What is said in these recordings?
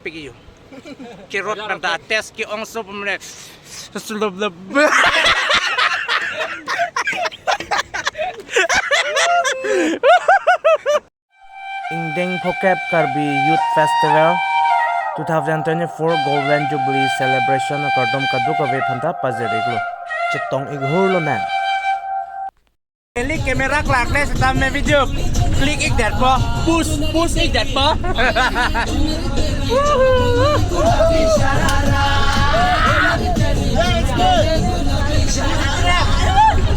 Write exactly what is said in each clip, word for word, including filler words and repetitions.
Pik iyo. Kerot nang ta test ke-ongso pemre. Sulap lap. Ingdeng Phokep Karbi Youth Festival two thousand twenty-four Golden Jubilee Celebration akardom kadokave aphanta pajir-iklo. Chetong-ik hur lonang. Neli camera klak le seta me video click-ik detpo, push, push-ik detpo.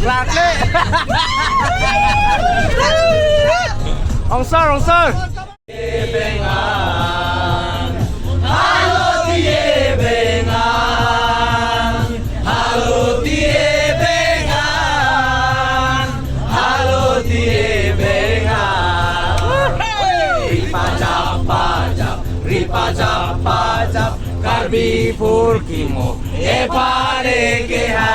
Klak le. Ongsor, ongsor. Halo T A Bengang, halo T A Bengang, halo T A Bengang. Ripajap-pajap, ripajap-pajap, Karbi phurkimo, epale keha.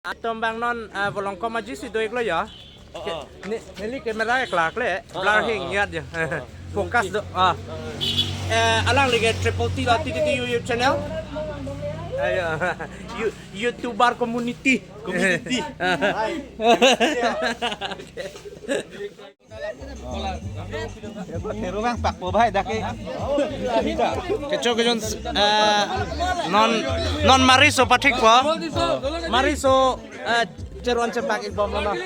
Atum abang non, ah, Volongkom aji si do-iklo ya. Oh, oh. Ne-, neli camera klak le, oh, blur oh, hing oh, yat ya. Oh. Focus do, ah. Eh, alangli ke triple T lo, T T T YouTube channel. Ayo. You-, YouTuber community. Community. Hai. Terubang pak po bai dak ke. Kecho kejon, eh, non, non mariso pathik po. Mariso, eh, cheron chepak-ik bomlo non.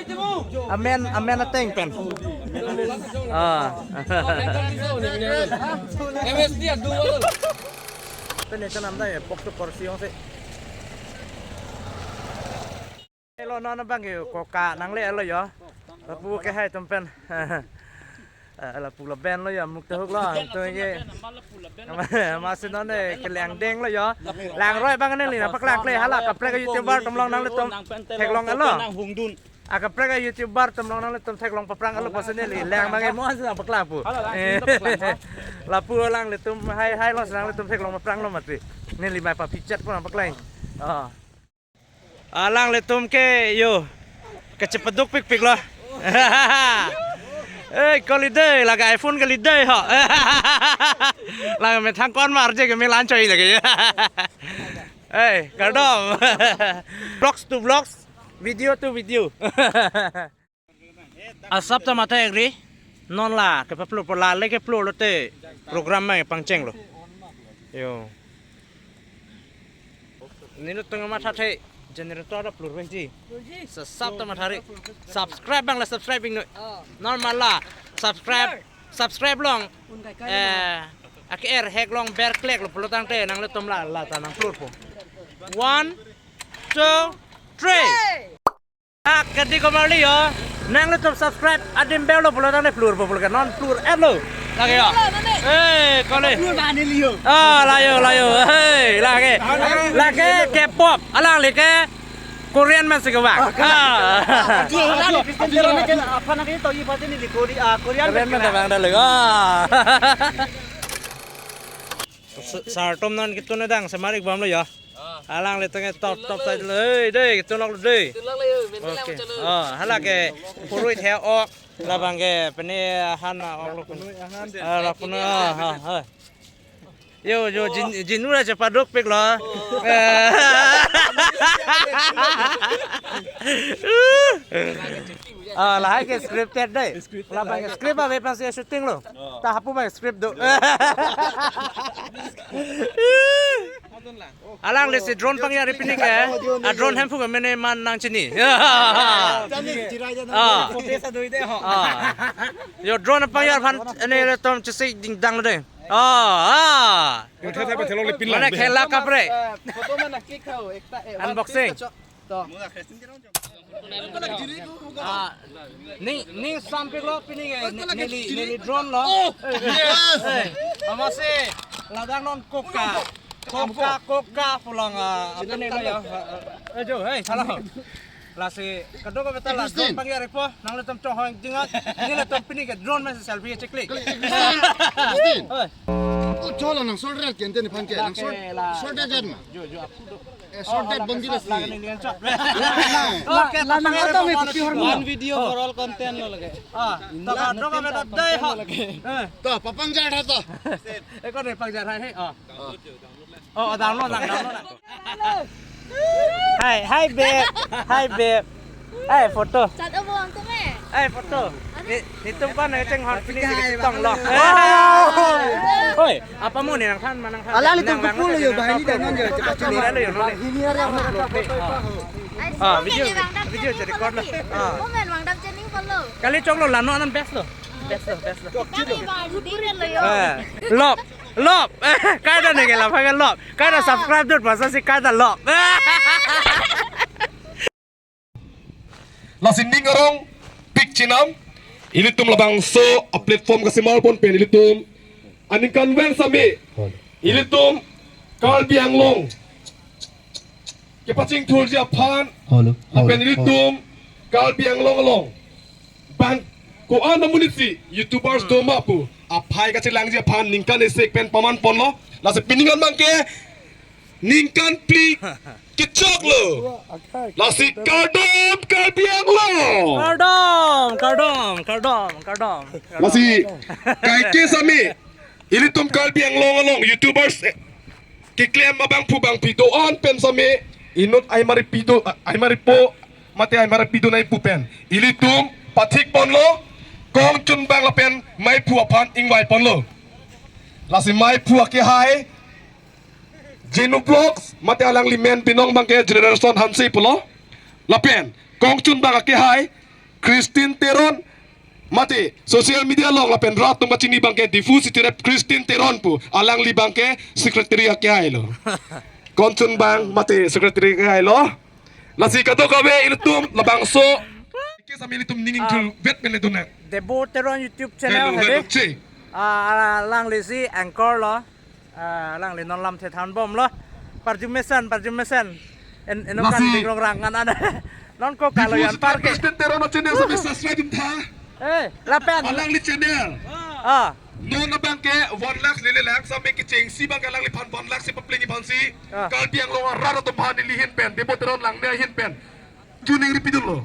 Amen, amen ateng pen. Ah. Pen echanam dai pok tu porsi ong se. Helo non abang ke koka nangle lo yo. Lapu ke hai atum pen. Eh, lapu laben lo yo, muk tahuk lo. Atum ke. Masi non ne kelang deng lo yo. Langroi abang neli nangpaklangkle, hala kaprek a-YouTuber atum along nanglitum theklonglo. Akaprek a-YouTuber atum along nanglitum theklong paphranglo pusi neli lang abang ke mo asi nangpaklang pu. Eh, lapu alanglitum hai hai lo, nanglitum theklong paphranglo mati. Neli mai papichat pu nangpaklang. Oh. Alanglitum ke yo, kachepaduk pikpik lo. Eh, kali dei, lake iPhone kali dei ho. Lake methang kon mar je ke melan choi lake. Eh, kardom. Vlogs to vlogs, video to video. Asap ta matha-ikri, non la kepaplur po, la le keplur lote program mai pangchenglo. Yo. Nelitum mathathe generator ta plur vangji. Asap ta matha-ikri. Subscribe abang la subscribe-ik noi. Oh. Normal la subscribe, subscribe long. Un kai kai. Eh, ake er hek long ber klek lo pulo tangte nanglitum la, la ta nangplur po. One, two, three. Hey! Ah, kadi komarli yo. Nanglitum subscribe adim berlo pulo tangte plur po pulo ke non plur-etlo. Lake yo. Plur-etlo, nane. Eh, kali. Plur ba neli yo. Ah, la yo, la yo. Hey, lake. Lake K-pop. Alangli ke Korean man si kevang. Ah, ah. Aji, aji, aji, aji, aji, apa nang itu, ibu aja nih di Korea, ah, Korean Korean man man kevang. Kevang dah lagi. Ah. Sa-, sartum non ketun dang semarik bomlo ya. Alanglitum ke top, top side lo. Hei, dei, tunlok lo dei. Tunlok lo, yo, men lang oke. Chalo. Oh, hala ke purui the-ok, labang ke pene han ok lo pun. Purui han. Ah, la pun, ah, ha, ha. Yo, yo, jin, jinu ra chepaduk piklo. Oh. Eh. Ah, lahai ke scripted dei. Scripted. Labang ke script ave pensi shooting lo. Oh. Ta hapu abang script do. Alangli si drone pangyar pini ke. A drone Hemphu ke mene man nangchini. Jani jirai jana. Ah. Photo sa doi de ho. Ah. Yo drone pangyar aphan nelitum chesik dingdang lo dei. Ah, ah. Yo, the, the, the, long le pin lang. Mane khela kaprek. Photo mana click ho, ekta, eh, unboxing. To. Ah, ning, ning sampik lo pini ke, ne-, neli, neli drone lo. Oh, yes. Eh, amatsi, ladak non koka. Koka, koka pulang, ah, apa ni lo ya? Eh, jo, hei, salah. Lasi, kadokave ta la, Agustin. Drone pangyar po, nanglitum chonghong jingat, nelitum pini ke drone man si selfie cheklik. Agustin. Oi. Oh, cholo nang soldier kente ni phan ke, nang sol-, lake la. Soldier jan ma. Jo, jo, aku do. Short date bandi basi. Okay, la nang ato me pati hormu. One video for all content lo lake. Ah, to ka dong ka beta dai ha. Eh. To, papang jar ha to. Eko de pang jar hai, ah. Oh, download lang, download lang. Hi, hi babe. Hi babe. Hi photo. Chat abo ang tame. Hi photo. Ni, nitum kon nang cheng hon pini si tong lo. Oi, apa mo ni nang than ma nang than. Alangtum kupu lo yo, bahini dan non yo, cepat cini. Lo yo, non. Bahini hari apa? Ah, video, video jadi record lo. Ah. Komen wang dam chening follow. Kali chok lo, lano anan best lo. Best lo, best lo. Kami ba, dure lo yo. Eh, love, love. Kada ne ke la phaga love. Kada subscribe dot basa si kada love. Lasi ning arong pik chenam, ilitum labangso a platform kasemar pon pen ilitum aningkanvang sami, ilitum Karbi Anglong kepachingthurji aphan, hello, lapen hello, ilitum Karbi Anglong along bang ko-an amonit si YouTubers do ma pu aphai kachelangji aphan ningkan isi pen paman ponlo. Lasi pining an bangke ningkan phli kechok lo. Lasi kardom Karbi Anglong. Kardom, kardom, kardom, kardom. Lasi kaike sami ilitum Karbi Anglong along YouTubers, eh, keklem abangphu bangphi do-an pen sami inut aimari pido, aimari po mate aimari pido nai pu pen ilitum pathik ponlo, kongchunbang lapen maiphu aphan ingvai ponlo. Lasi maiphu akehai Jenu Vlogs, mate alangli men binong bangke Generation Hanse pulo. Lapen kongchunbang akehai Christine Teron, mate social media along lapen rat atum kachini bangke Diphu City Rep Christine Teron pu, alangli bangke secretary akehai lo. Kongchunbang mate secretary akehai lo. Lasi kadokave ilitum labangso. Ke sami ilitum ning ingthul vet pen ledun na. Debo Teron YouTube channel hello, hadi. Hello, che. Ah, alangli si anchor lo. Ah, alangli non lam thethan bomlo. Parjumesen, parjumesen. En, eno kan lasi dingrong rang kan ada. Non ko kalo yan parke. Christine Teron channel sami subscribe dum tha. Eh, lapen. Alangli channel. Ah. Non abangke one lakh lele lang sami kechengsi bangke alangliphan one lakh si papleng iphan si. Ah. Karbi Anglong arat atum aphan neli ahin pen, Debo Teron Langne ahin pen. Tuning ri pidunlo.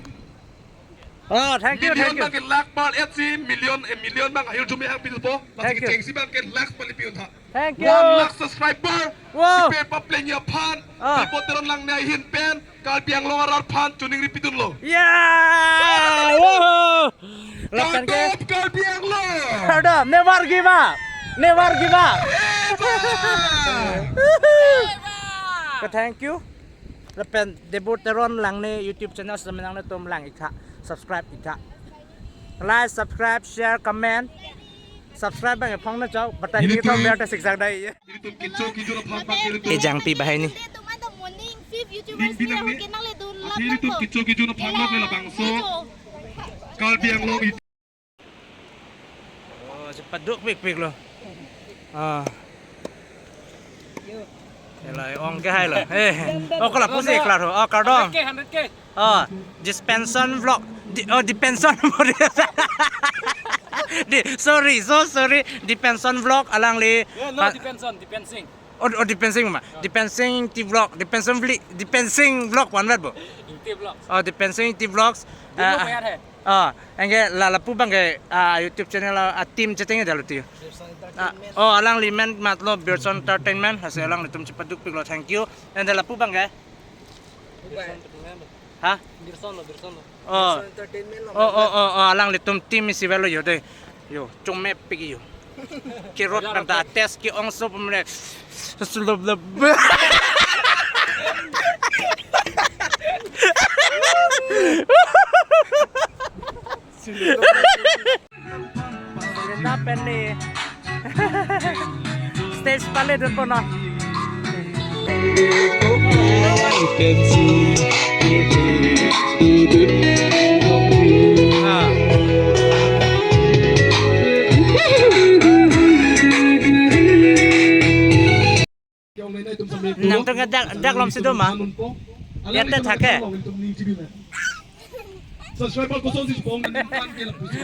Oh, thank you, million thank you. Bangke lakh par et si million, eh, million bang ahirjume hang pidunpo. Lasi thank you. Kechengsi bangke lakh pali pidun tha. Thank you. One lakh subscriber. Wow. Ipe papleng aphan. Ah. Debo Teron Langne ahin pen Karbi Anglong arat aphan tuning ri pidunlo. Yeah. Wow. Lapen ke kardom Karbi Anglong. Kardom, never give up. Never give up. Never. Ke thank you. Lapen Debo Teron Langne YouTube channel semenang netum lang ik tha, subscribe ik tha. Like, subscribe, share, comment. Subscribe bang ephong na chau, bata hini thom ber ta siksak dai. Ilitum kicho kijo na phang bang ilitum. Ejang pi bahai ni. Ilitum ada morning, fifth YouTubers ni aku kenal itu. Ilitum kicho kijo na phang lok labangso. Karbi Anglong itu. Oh, cepat duk pik pik lo. Ah. Ela ong ke hai lo. Eh. Oh, kalau pusi kelar ho. Oh, kardom. Hundred K, hundred K. Oh, Dispensation Vlog. Di, oh, Dispensation. Di, sorry, so sorry. Dispensation Vlog alangli. Yeah, no, ha- Dispensation, Dispensing. Oh, oh, Dispensing ma. Dispensing T Vlog, Dispensing Vli-, Dispensing Vlog one word bo. T Vlogs. Oh, Dispensing T Vlogs. Dulu ah, bayar hai. Oh, anke la lapu bangke, ah, YouTube channel, ah, team cheteng dalo ti. Ah, oh, alangli men matlo Birson Entertainment, hasi alanglitum chepaduk piklo, thank you. And lapu bangke? Dubai. Ha? Birson lo, Birson lo. Oh. Birson Entertainment lo. Oh, oh, oh, oh, alanglitum team isi velo yo de. Yo, chome pik yo. Kirot nang ta test ke-ong so pemre. Sulub lub. Linda pen ni stage pale dun pono. Ah. Nangtum ke dak, dak lom si do ma? Yate thake.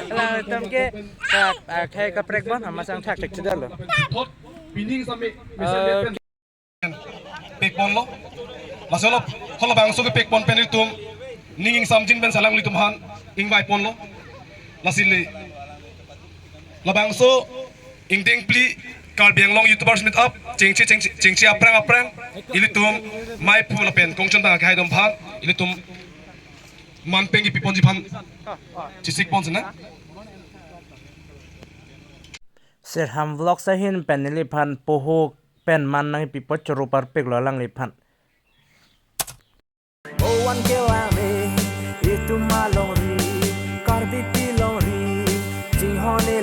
Nangtum ke, ah, ah, khai kaprek bon, amasang thak thak chidar lo. Pek bon lo. Laso lo, halabangso kepek pon pen ilitum ning ingsamjin pen salang ilitum aphan ingvai ponlo. Lasi le, labangso ingdeng phli Karbi Anglong YouTubers Meet Up chengche chengche chengche aphrang aphrang ilitum maiphu lapen kongchon tang akhai atum aphan ilitum manpeng kipi ponji aphan chesik pon sinang. Sirham Vlogs ahin pen neliphan poho pen man nangpipo, choro parpiklo alangliphan. Ovan ke ame, itum alongri, Karbipi longri, chinghon e